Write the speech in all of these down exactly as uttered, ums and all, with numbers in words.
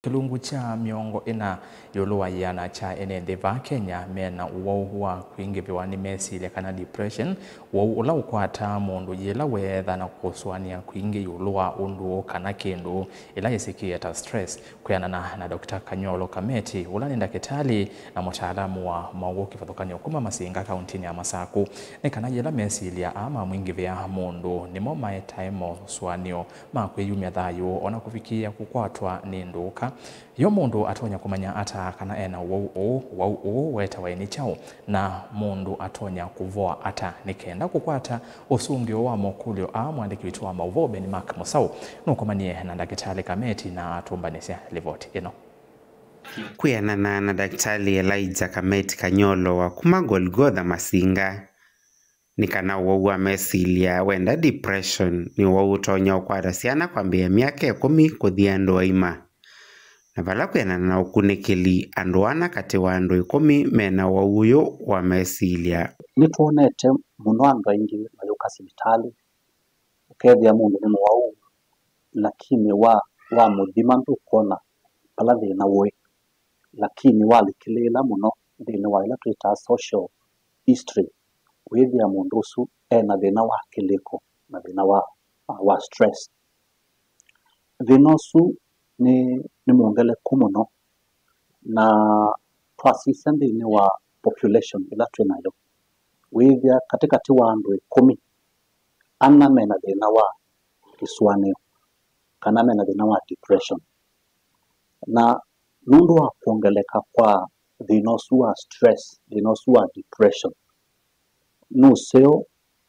Kĩlungu kya mĩongo ĩna ĩũlũ wa ĩana kya ene nthĩ vaa Kenya mena ũwau wa kwingĩvĩwa nĩ mesilya kana depression, ũwau ũla ũkwataa mũndũ yĩla weetha na kũsũanĩa kwingĩ ĩũlũ wa ũndũ kana kĩndũ, ĩla yĩsĩkĩe ta stress. Kwĩanana na Doctor Kanyolo Kameti, ũla nĩ ndakĩtalĩ na mũtaalamu wa maũwau kĩvathũkany'o kuma Masinga kauntinĩ ya Masaku, nĩ kana yĩla mesilya aa mamwingĩvĩa mũndũ, nĩmo maetae mosũanĩo ma kwĩyumya thayũ, ona kũvikĩĩa kũkwatwa nĩ ndũũka. Yo mũndũ atonya kũmanya ata kana ena ũwau ũũ? Ũwau ũũ wetawa nĩ kyaũ? Na mũndũ atonya kũvoa ata nĩ kenda kũkwata ũsũngĩo wa mokũlyo aa? Mwandĩki witũ wa maũvoo Benmark Mũsaũ nũkomanie na ndakĩtalĩ Kameti na atũmbanĩsya livoti ĩno. Kwĩanana na ndakĩtalĩ Elijah Kameti Kanyolo wa kuma Golgotha Masinga, nĩ kana ũwau wa mesilya wenda depression nĩ ũwau ũtonya ũkwata syana kwambĩĩa myaka ĩkũmi kũthi andũ aima. Na vala kwĩanana na ũkunĩkĩli, andũ ana katĩ wa andũ ĩkũmi mena ũwau ũyũ wa mesilya. Nĩtwonete mũno andũ aingĩ mayũka sivitalĩ ũkethĩa mũndũ nĩ mũwau, lakini wa wamũthima ndũkwona vala thĩna ũĩ, lakini walikĩlĩĩla mũno nthĩnĩ wa ĩla twĩtaa social history, wĩthĩa mũndũ ũsu ena thĩna wa kĩlĩko na thĩna wa, wa stress. Thĩna ũsu nĩ, nĩ mwongeleku mũno, na twasisya nthĩnĩ wa population ĩla twĩ nayo, wĩthĩa katĩkatĩ wa andũ ĩkũmi, ana mena thĩna wa kĩsũanĩo kana mena thĩna wa depression. Na nũndũ wa kwongeleka kwa thĩna ũsu wa stress, thĩna ũsu wa depression, nũseo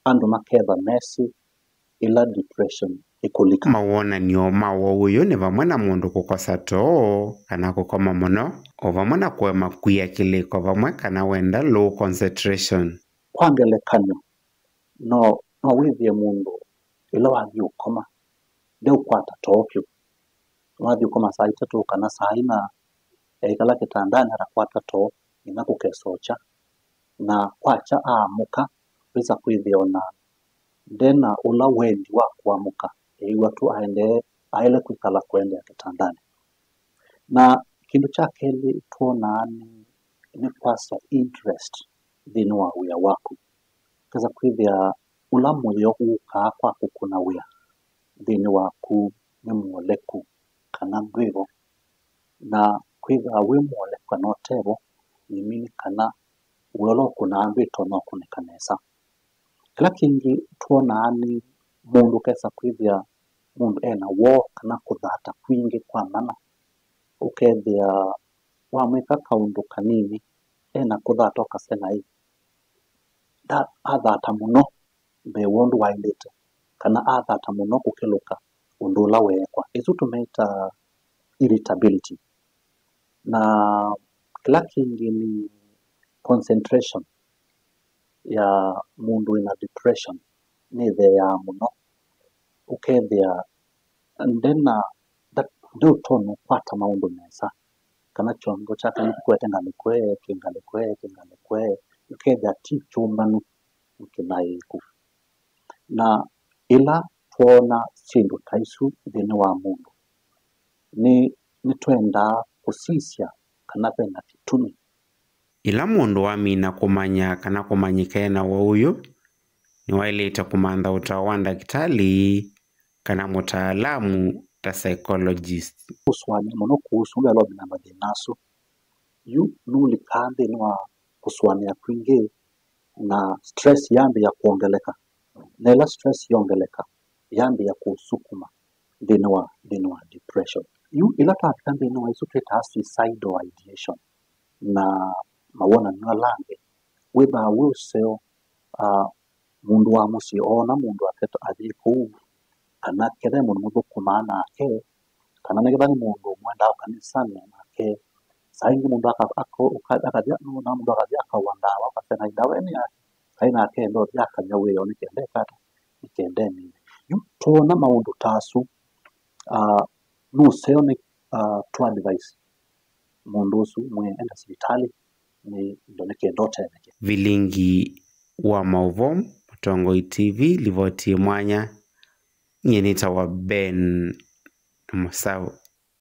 andũ maketha mesĩ ĩla depression ĩkũlika. Mawonany'o ma ũwau ũyũ nĩ vamwe na mũndũ kũkosa too kana kũkoma mũno, o vamwe na kũema kwia kĩlĩko vamwe kana wenda low concentration. Kwa ngelekany'o, no, no wĩthĩe mũndũ ĩla wathi ũkoma ndeũkwata too vyũ. Wathi ũkoma saa itatũ kana saa ina, eĩkala kĩtandanĩ atakwata too nginya kũkesokya, na kwakya aamũka, wĩsa kwĩthĩa ona ndena ũla wendi wa kũamũka, eĩw'a tu aendee, aĩle kwĩkala kũendeea kĩtandanĩ. Na kĩndũ kya kelĩ twonaa nĩ, nĩ kwasa interest nthĩnĩ wa wĩa waku. Kesa kwĩthĩa ũla mũyo wũkaa kwa kũkũna wĩa nthĩnĩ waku nĩ mũoleku kana ndwĩvo, na kwĩthĩwa wĩ mũoleku kana ũtevo, nĩmini kana wĩa ũla ũkũnaa ndwĩtonya ũkũnĩka nesa. Kĩla kĩngĩ twonaa nĩ mũndũ kesa kwĩthĩa mũndũ ena woo kana kũthata kwingĩ kwa mana, ũkethĩa wamwĩka kaũndũ kanini ena kũthata ũkasya naĩ nda athata mũno mbee wa ũndũ waĩlĩte, kana athata mũno kũkĩlũka ũndũ ũla weekwa. Ĩsu tũmĩtaa irritability. Na kĩla kĩngĩ nĩ concentration ya mũndũ wĩna depression nĩtheeaa mũno, ũkethĩa ndena, nda-, ndeũtonya ũkwata maũndũ nesa, kana kyongo kyake nĩkĩkwete ngalĩko ĩĩ, kĩ ngalĩko ĩĩ, kĩ ngalĩko ĩĩ, ũkethĩa ti kyũmbanu nĩ kĩnaĩĩku. Na ĩla twoona syĩndũ ta isu nthĩnĩ wa mũndũ, nĩ, nĩtwendaa kũsisya kana ve na kĩtumi. Ĩla mũndũ wamina kũmanya kana kũmanyĩka ena ũwau ũyũ, nĩwaĩlĩte kũmantha ũtao wa ndakĩtalĩ kana mũtaalamu ta psychologist. Kũsũanĩa mũno kũhusu ũndũ ũla ũmina mathĩna asu. Yu nũlikaa nthĩnĩ wa kũsũanĩa kwingĩ na stress yambĩĩa kwongeleka. Na ĩla stress yongeleka, yambĩĩa kũsukuma nthĩnĩ wa, nthĩnĩ wa depression. Yu ĩla twavika nthĩnĩ wa isu twĩtaa suicidal ideation na mawonany'o ala angĩ, wĩthaa wĩ ũseo, ah, mũndũ wa mũsyĩ oona mũndũ ake athi kũu, kana kethe mũndũ mũthũkũmaa nake, kana nĩketha nĩ mũndũ mwendaa kanisanĩ nake. Saa ingĩ mũndũ aka-, ako-, ũka-, akathi, nũona mũndũ akathi akaua ndawa, akasya na ndawa ĩno yake, kai nake enda ũthi akany'a wĩoo nĩ kenda ĩkata, nĩ kenda ĩmine. Yu twoona maũndũ ta asu, ah, nũseo nĩ, ah, tũ advise mũndũ ũsu mwĩe enda sivitalĩ nĩ ndo nĩ kenda ũtetheke. Vilingi wa maũvoo, Mũtongoi T V, livoti mwanya. Nyie nĩtawa Ben Mũsaũ.